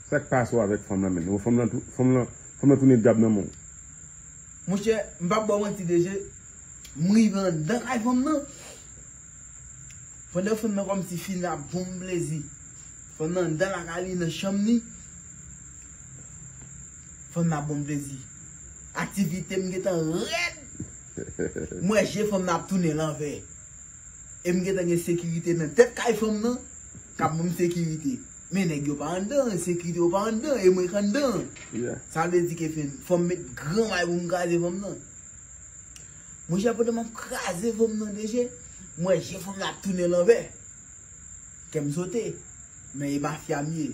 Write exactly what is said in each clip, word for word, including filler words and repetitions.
Sa k pase w avèk fanm nan, menn? Fanm nan tou-, fanm nan, fanm nan tounen dyab nan men w. Monchè, m p ap ba w manti, D J. M rive anndan kay fanm nan. Pandan fanm nan kòmsi fin ap ban m plezi. Fanm nan anndan lakay li, nan chanm li. Fanm nan ap ban m plezi. Aktivite m gentan rèd. M wè je fanm nan ap tounen lanvè. E m gentan gen sekirite nan tèt kay fanm nan k ap ban m sekirite. Men nèg yo pa anndan, sekirite yo pa anndan, e mwen k anndan. Yeah. Sa vle di ke fen, fò m met gran may pou m kraze fanm nan. Monchè, pandan m ap kraze fanm nan, D J, m wè je fanm nan ap tounen lanvè. Kè m sote. Men e mafya m ye.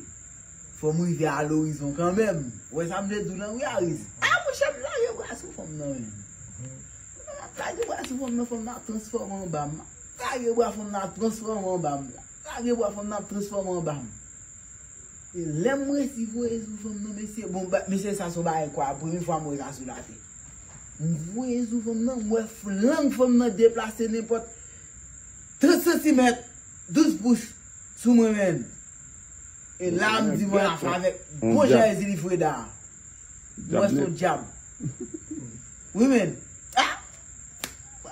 Fò m rive a lorizon kanmenm. Ou wè sa m vle di w lan, wi, Ariz? A, monchè, m lage bra sou fanm nan, men. M ap lage bra sou fanm nan, fanm nan ap transfòme anba m. M ap lage bra, fanm nan ap transfòme anba m. M ap lage bra, fanm nan ap transfòme anba m. E lè m resi voye sou fanm nan, mesye, bon, ba-, mesye, sa se yon bagay kwa, premye fwa m wè sa sou latè. M voye sou fanm nan, m wè f-, lang fanm nan deplase nenpòt trant santimèt, douz pous sou mwen, menn. E la, m di mwen ap fè avèk bon jan Ezili Freda. M wè se yon dyab. Wi, menn. A!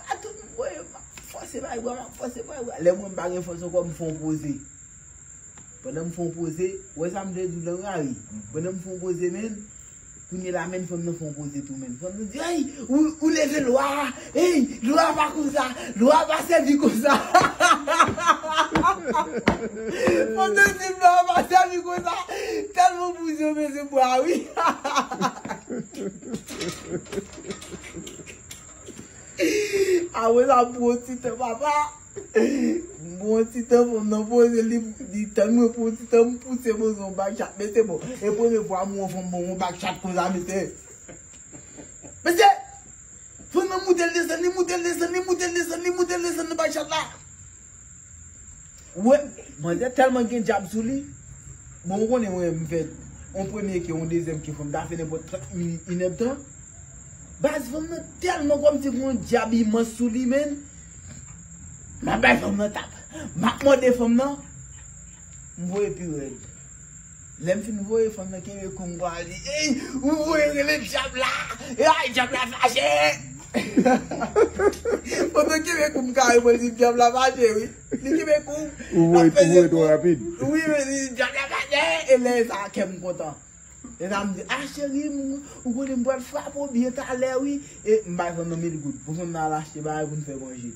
A tout m voye, m ap fòse bay bwa, m ap fòse bay bwa. Lè mwen m pa gen fòs ankò, m fè yon poze. Pandan m fè yon poze, ou wè sa m te di w lan, Gary? Pandan m fè yon poze, menn, kounye la, menn, fanm nan fè yon poze tou, menn. Fanm nan di, "Ey, ou, ou leve lwa a, ey, lwa a pa konsa, lwa a pa sèvi konsa." Fanm nan di, "Lwa a pa sèvi konsa." Tèlman bouzen, mesye, bwa, wi. Apre sa, m pran yon ti tan, papa. M pran yon ti tan, fanm nan poze, li, li tann mwen pran yon ti tan, m pouse, m poze yon bak chat. Mesye, bon, e premye fwa m wè yon fanm ban yon bak chat konsa, mesye. Mesye, fanm nan moute l desann, li moute l desann, li moute l desann, li moute l desann nan bak chat la. Wè, manzè tèlman gen dyab sou li. Bon, ou konnen mwen, m fè yon premye ke, yon dezyèm ke, fò m ta fè nenpòt trant minit, inèdtan. Baz, fanm nan tèlman kòmsi gen yon dyab imans sou li, menn. M ap bay fanm nan tap. M ap mòde fanm nan. M voye pi rèd. Lè m fin voye, fanm nan kenbe kou m kwa li. Ey, ou voye rele dyab la. Ey, dyab la fache. Fanm nan kenbe kou m kare pou l di dyab la fache, wi. Li kenbe kou m. Ou voye, ou voye twò rapid. Wi, men li di dyab la fache. E lè sa, kè m kontan. E sa m di, "A, cheri, m, ou konnen m pral frape w byen talè, wi." E m bay fanm nan mil goud. Pou fanm nan al achte bagay pou n fè manje.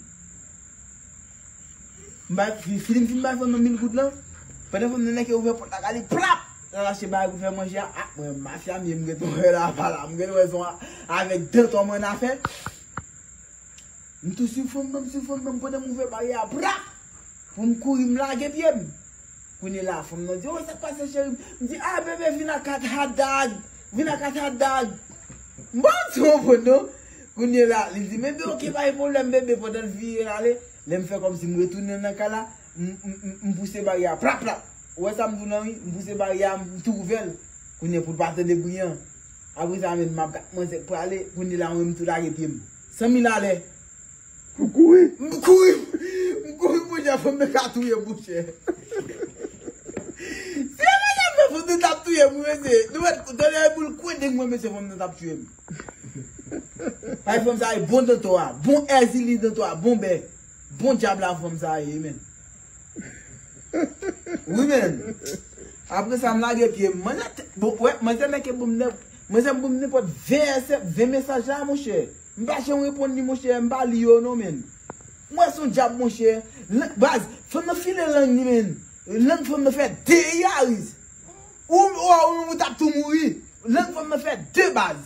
M bay, fi-, fini m fin bay fanm nan mil goud lan. Pandan fanm nan nèk ouvè pòt la, gade, plap! L al achte bagay pou fè manje a. A, mwen, mafya m ye, m gentan wè la, pa la. M gentan wè se yon a-, avèk dantò mwen n a fè. M tou sou fanm nan, m sou fanm nan, pandan m ouvè baryè a, plap! Pou m kouri, m lage pye m. Kounye la, fanm nan di, "O, sa k pase, cheri?" M di, "A, bebe, vin ak kat hot dog. Vin ak kat hot dog." M pa konprann, non. Kounye la, li di, "Bebe, oke, pa gen pwoblèm, bebe." Pandan l vire l ale, lè m fè kòmsi m retounen nan kay la, m, m, m, m pouse baryè a, plap, plap. Ou wè sa m di w lan, wi? M pouse baryè a, m tou ouvè l. Kounye pou l pa tande bri an. Apre sa, menm m ap gad manzè k prale, kounye la, mwen, m tou lage pye m. San mil alè. Ou kouri? M kouri, m kouri, monchè, fanm nan ka touye m, monchè. Si e manzè m nan, fanm nan t ap touye m, wi, mesye. Nou mèt, tande pou l kwende mwen, mesye, fanm nan t ap touye m. Ay, fanm sa, e bon dantò a, bon èzili dantò a, bon bè. Bon dyab la, fanm sa, e, men. Wi, men. Apre sa, m lage pye m. Manzè, bon, wè, manzè nèk e bon m nèk. Manzè m bon m nenpòt ven S M, ven mesaj la, monchè. M pa janm reponn li, monchè, m pa li yo non, menn. M wè se yon dyab, monchè. Lan-, baz, fanm nan file lang li, menn. Lang fanm nan fè de, Yaris. Ou, ou, ou, ou t ap tou mouri. Lang fanm nan fè de, baz.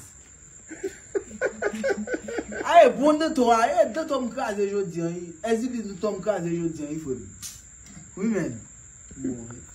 Aye, bon dantò a, e dantò m kraze jodi an, wi. Èzili dantò m kraze jodi an, wi, frè m. Wi, menn. Bon.